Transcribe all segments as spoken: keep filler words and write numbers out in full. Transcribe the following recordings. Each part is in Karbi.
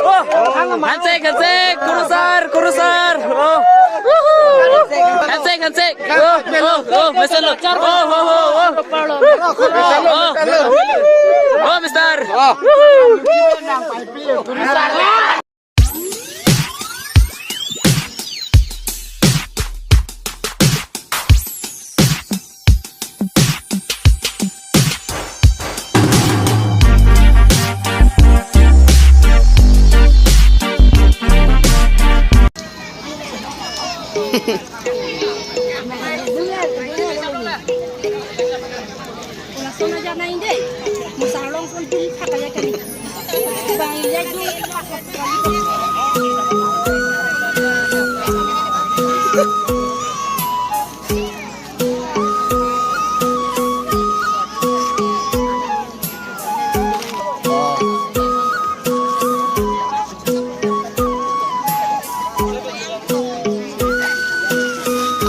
Oh, handshake, handshake, kurusar, kurusar. Oh. Handshake, handshake. Oh, oh, oh, meselo. Oh, oh, oh, oh. Oh, oh. Oh, mister.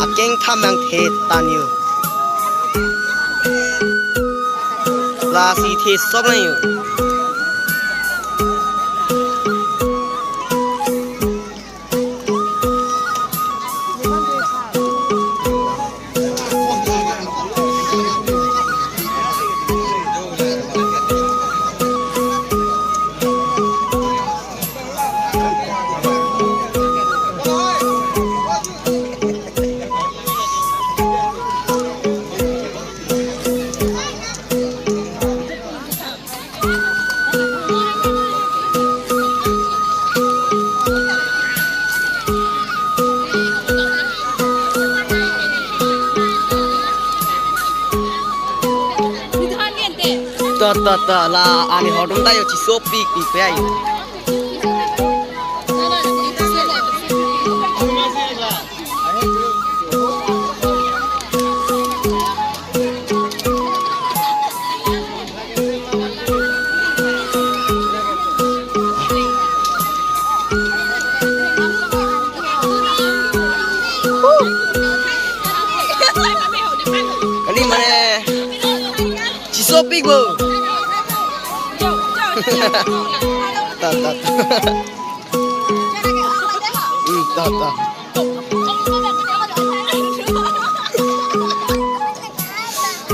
Akeng tham nangthe tanyo. Lasi the sop nangyo. To, to, to, la, ani hodung tayo chisopik, pi pe ayo. Kali mane chisopik bo. Ta, ta, ta. Hmm, ta, ta.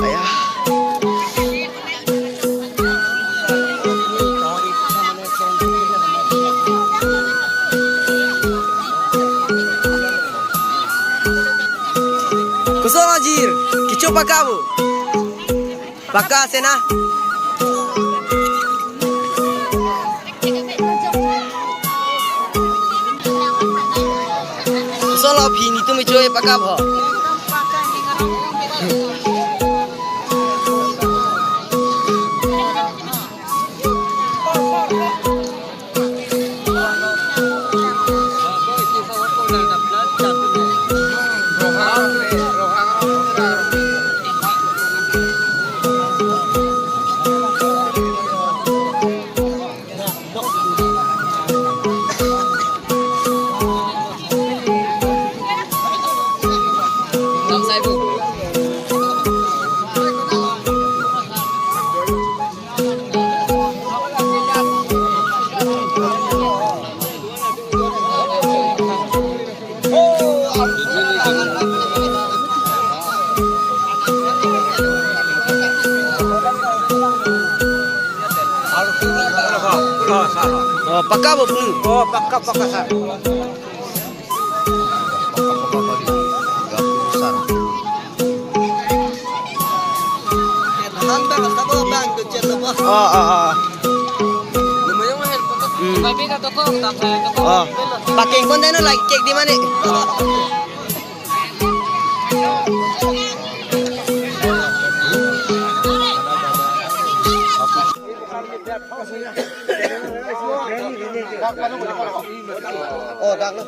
Ayah. Koson ajir, kecho paka bo. Paka sena. Solo phi netum kecho paka bo. Oh, paka bo punu? Oh, paka, paka, sir. Oh, oh, oh. Hmm. Oh, pakai konten lagi cek di mana? Oh, dak lo.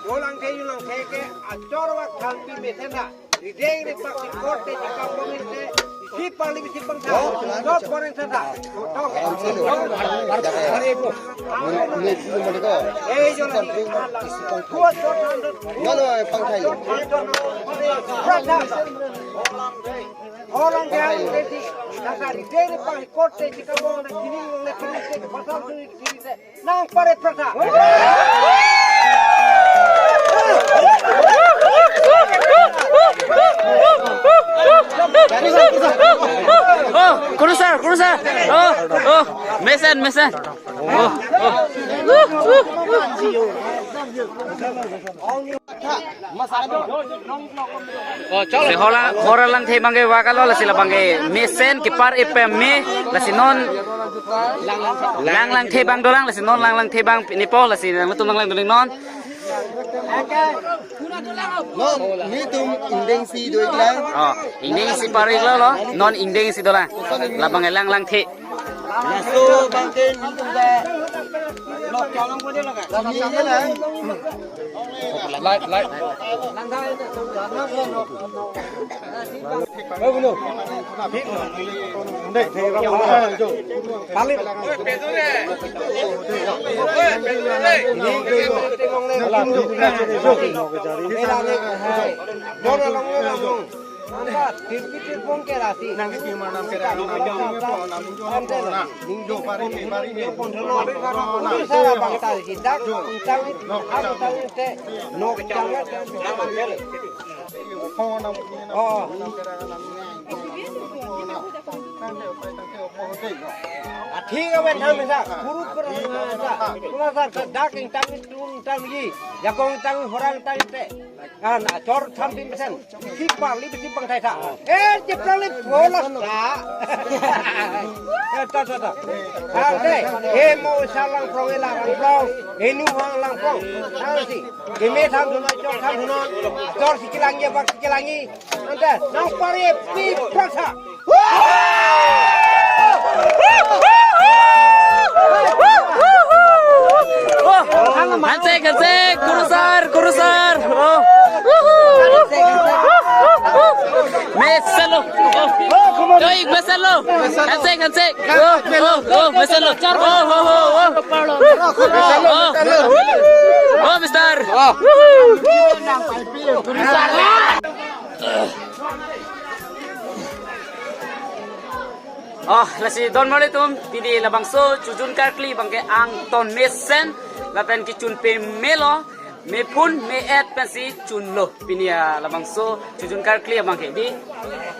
Dolang kayu lang kayu ke, achor wak thampi mesen ha. Rideng ripak si korte jikang peminte, si pali si pangsa, dot foreign sa. Tong. Eh, jo lang. Dua dot dua dot. No, no, pangkai. Dot dua dot. Orang yang jadi dasar ide ni pang korte jika mau na kini nang na kini se pasal tu kini se nang pare prasa. Oh, kurusar, kurusar. Oh, oh, mesen, mesen. Oh, oh. Si hola, hora langthe abangke vak-alo, lasi labangke mesen kepar-e peme, lasi non lang langthe abang dolang, lasi non lang langthe abang nipo, lasi nangtum nanglang dolang non. Non, netum ingdeng isi do-iklang. Oh, ingdeng isi par-iklo lo, non ingdeng isi dolang. Labangke lang langthe. Laso abangke netum ta lok chalong ko de laga. Light, light. Anta tirpi tirpon ke rasi. Nang ke tima nam ke rasi. Ante na. Ning do pari ke pari ke. Pon thono. Uri sara bang tari si dak, utang, utang te. Nok chang. Oh. Ah, thik aven tham mesa. Puru pura tham mesa. Pura sar ke dak ingtang tum tang yi. Jakong tang horang tang te. Kan achor tham tin mesen. Sipar li sipang thai tha. Eh, cheplang li phola sa. Eh, ta, ta, ta. Ah, de. Eh, mo sa Langprong, eh, Langprong. Eh, nu hang Langprong. Tang si. Keme tham thunoi, chor tham thunon. Chor si kelang ye, bak si kelang ye. Ante, nang pare pi prasa. Hansek, hansek, kurusar, kurusar. Oh. Mesalo. Oh. Doi, mesalo. Hansek, hansek. Oh, oh, oh, mesalo. Oh, oh, oh, oh. Oh. Oh, mister. Oh. Oh, lasi don mari tum, pini labangso chojun karkli abangke angton mesen, lapen kechun pemelo, mephun me-et pensi chunlo. Pini, ah, labangso chojun karkli abangke di,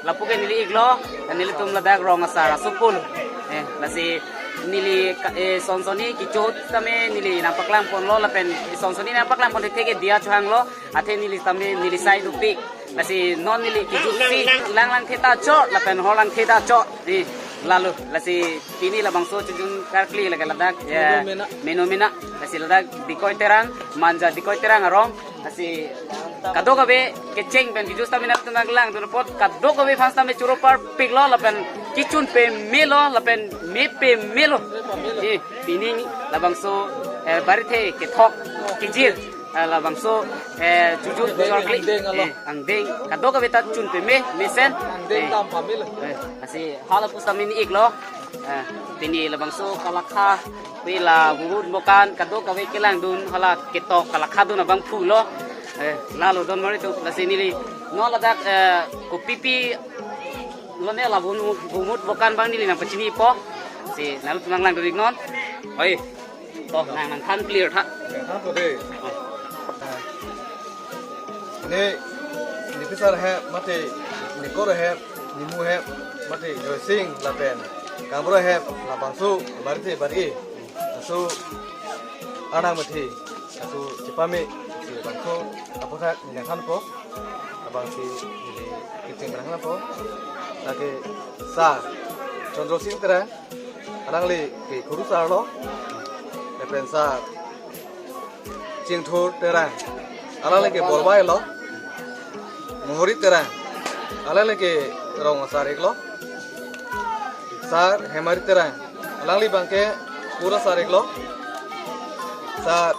lapu ke neli iklo, nelitum ladak rong asar asopo lo. Eh, lasi neli ka-, eh, sonsoni kecho tame neli nangpaklang ponlo, lapen sonsoni nangpaklang pon thek thek ke diya chohanglo. Athe neli tame neli sai dopik. Lasi non neli kejutsi lang langthe ta chot, lapen hor langthe ta chot. Di, lalo. Lasi pini labangso chojun karkli lake ladak, ya, menu mena. Menu mena. Lasi ladak Dikoi Terang, Manja Dikoi Terang arong. Lasi kadokave kecheng pen kejut tame nangtum nanglang dun apot, kadokave aphan tame choro parpiklo, lapen kechun pemelo, lapen me pemelo. Eh, pini labangso, eh, barithe kethok kejir. Eh, labangso, eh, chojun karkli, angdeng alo. Eh, angdeng. Kadokave ta chun peme, mesen. Angdeng, eh, dam pamelo. Eh, lasi hala pusitame neli iklo. Eh, pini labangso kalakha, pila bubut bokan, kadokave kelang dun, hala ketok kalakha dun abang pulo. Eh, lalo don mari tum, lasi neli non ladak, eh, kopipi lone la bubut, bubut bokan abang neli nangpachinipo. Si nangtum nanglang dun-ik non. Oi. To, nang nangthan clear tha. Nangthan to de. Oh. Ne, Nitisar he, mate, Nikor he, Nimu he, mate, Joysing, lapen Kangbura he, labangso, barithe bari. Laso, Arnam mate, laso, chepame, si labangso, apothak, nangthanpo. Abang si neli kecheng nangthanpo. Lake sir Chandra Sing Terang, alangli ke kurusar lo. Lapen sir Chingthur Terang, alangli ke Borbai lo. Mohori Terang, alangli ke rong asar iklo. Sir Hemari Terang, alangli abangke pura asar iklo. Sir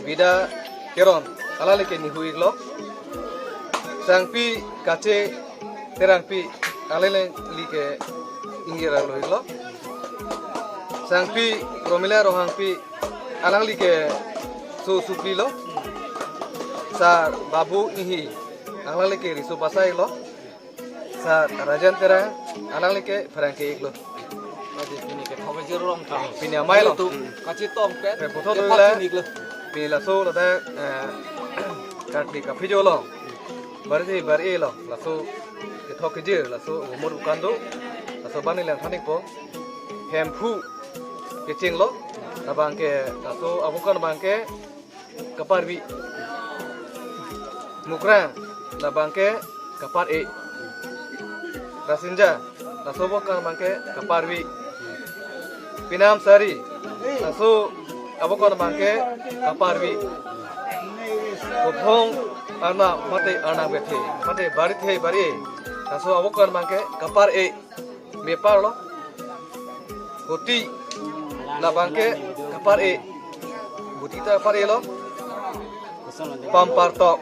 Bida Teron, alangli ke nihu iklo. Sangpi Kache Terangpi, alangli ke ingir arlo iklo. Sangpi Promila Ronghangpi, alangli ke su supli lo. Sir Babu Inghi, alangli ke riso pasai lo. Sir Rajan Terang, alangli ke pherangke iklo. Adi pini kethok kejir along tang. Pini amei lo. Tum kachetong pen. Pe puthot kepatsi lo. Pini laso ladak, eh, Karbi kaphojo lo. Bari si bari lo. Laso kethok kejir, laso umur bukan do. Laso bani lang thanik po. Hemphu kecheng lo. Labang ke laso abokan abang ke kaparvi. Mukrang, labang ke kapar-e. Rasinja, laso abokan abang ke kaparvi. Pinam Sari, laso abokan abang ke kaparvi. Kophong Arnam mate Arnam kethe, mate Barithe Bari, laso abokan abang ke kapar-e. Bepar lo. Kuti, labang ke kapar-e. Kuti ta kapar-e lo. Pampartok,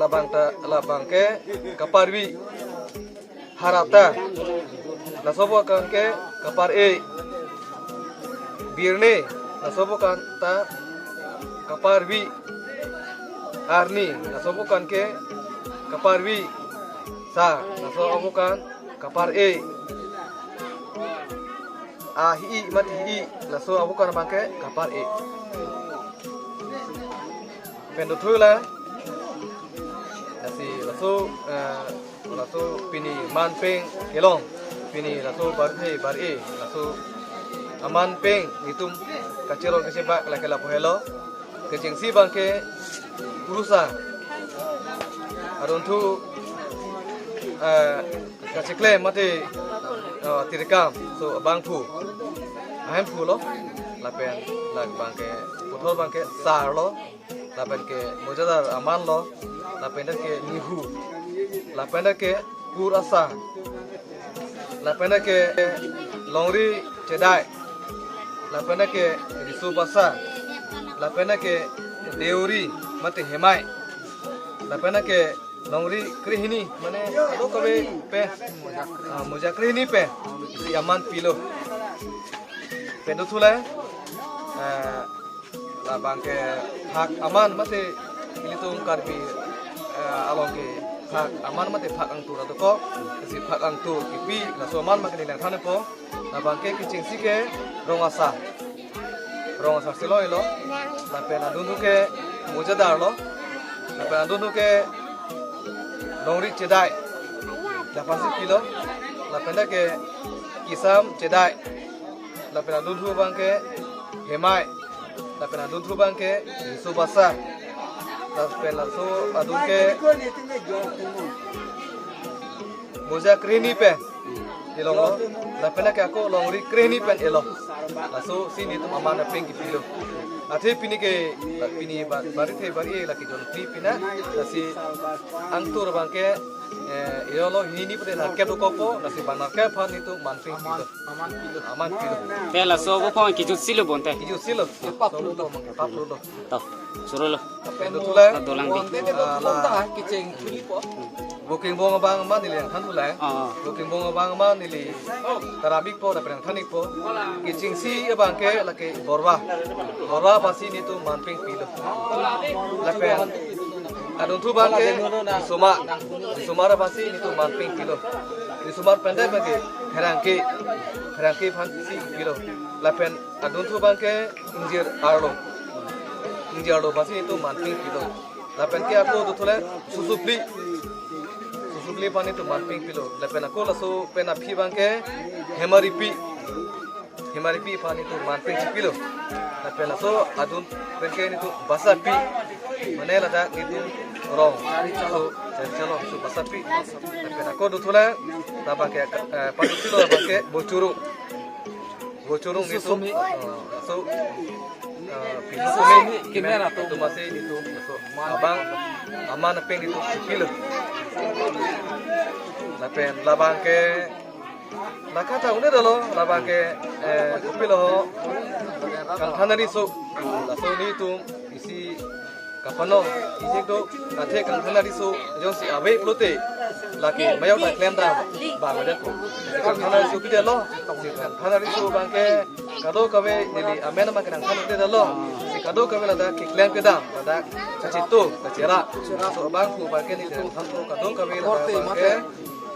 labang ta, labang ke kaparvi. Harata, laso abokan ke kapar-e. Birne, laso abokan ta kaparvi. Arni, laso abokan ke kaparvi. Sa, laso abokan kapar-e. Ahi mati hi, laso abokan abang ke kapar-e. Pen dothu la. Lasi laso, eh, laso pini manpeng kelong. Pini laso Barithe Bari, laso amanpeng itum kachirol kachebak lake lapu helo. Kechengsi abang ke kurusar. Adunthu, eh, kacheklem mate, eh, tirikam. So abangphu. Ahemphu lo. Lapen labang ke puthot abang ke sar lo. Lapen ke mojadar aman lo. Lapen ke nihu. Lapen ke kur asar. Lapen ke longri chedai. Lapen ke riso basa. Lapen ke deuri mate hemai. Lapen ke longri krehini, mane kadokave pen, ah, moja krehini pen isi aman pilo. Pen dothu la, ah, labang ke phak aman mate ilitum Karbi, eh, along ke phak aman mate phak angtur adokok. Isi phak angtur kipi laso aman abang ke neli lang than po. Labang ke kechengsi ke rong asar. Rong asar si lo-elo. Lapen adunthu ke mojadar lo. Lapen adunthu ke longri chedai. Laphan si pilo. Lapen ke kisam chedai. Lapen adunthu abang ke hemai. Lapen adunthu abang ke riso basa. Lapen laso adun ke moja krehini pen ilong lo. Lapen ke ako longri krehini pen elo. Laso si nelitum aman apeng kipilo. Athe pini ke, pini Ba-, Barithe Bari lake jon phli pina. Lasi angtur abang ke, eh, ilo lo hini pute narkep dokok po. Lasi bang narkep aphan nelitum manpeng pilo. Aman pilo. Aman pilo. Te laso abokan kejutsi lo bonta. Kejutsi lo. Pap lo. Pap lo. To, suru lo. Pen dothu la. Dolang di. Ah, la. Booking bong abang aman neli lang than po la. Ah. Booking bong abang aman neli tarabik po, lapen thanik po. Kechengsi abang ke lake borwa. Borwa aphansi nelitum manpeng pilo. Lapen adunthu abang ke risomar. Risomar aphansi nelitum manpeng pilo. Risomar pen abang ke pherangke. Pherangke aphansi pilo. Lapen adunthu abang ke ingjir arlo. Ingjir arlo aphansi nelitum manpeng pilo. Lapen ke ako dothu la susupli. Susupli aphan nelitum manpeng pilo. Lapen ako laso pen aphi abang ke hemaripi. Hemaripi aphan nelitum manpeng chipilo. Lapen laso adun pen ke nelitum basapi. Mane ladak nelitum rong. So, chalong, so basapi. Lapen ako dothu la, labang ke, eh, patu kilo labang ke bochurung. Bochurung nelitum, eh, so, eh, pisu sumi, kimera to. Tumasi nelitum, so, abang, aman apeng nelitum chipilo. Lapen labang ke, la kata un-edetlo, labang ke, eh, kopilo ho, kangthan ariso, laso nelitum isi kapano, isi do, athe kangthan ariso jongsi ave pulote, lake mayau ta klemdam abang adet ko. Kangthan ariso pidetlo, kangthan ariso abang ke, kadokave neli amen abang ke nangthan un-edetlo, si kadokave ladak keklem kedam, ladak kachito, kachera, so abangphu abang ke neli nangthan po kadokave ladak abang ke,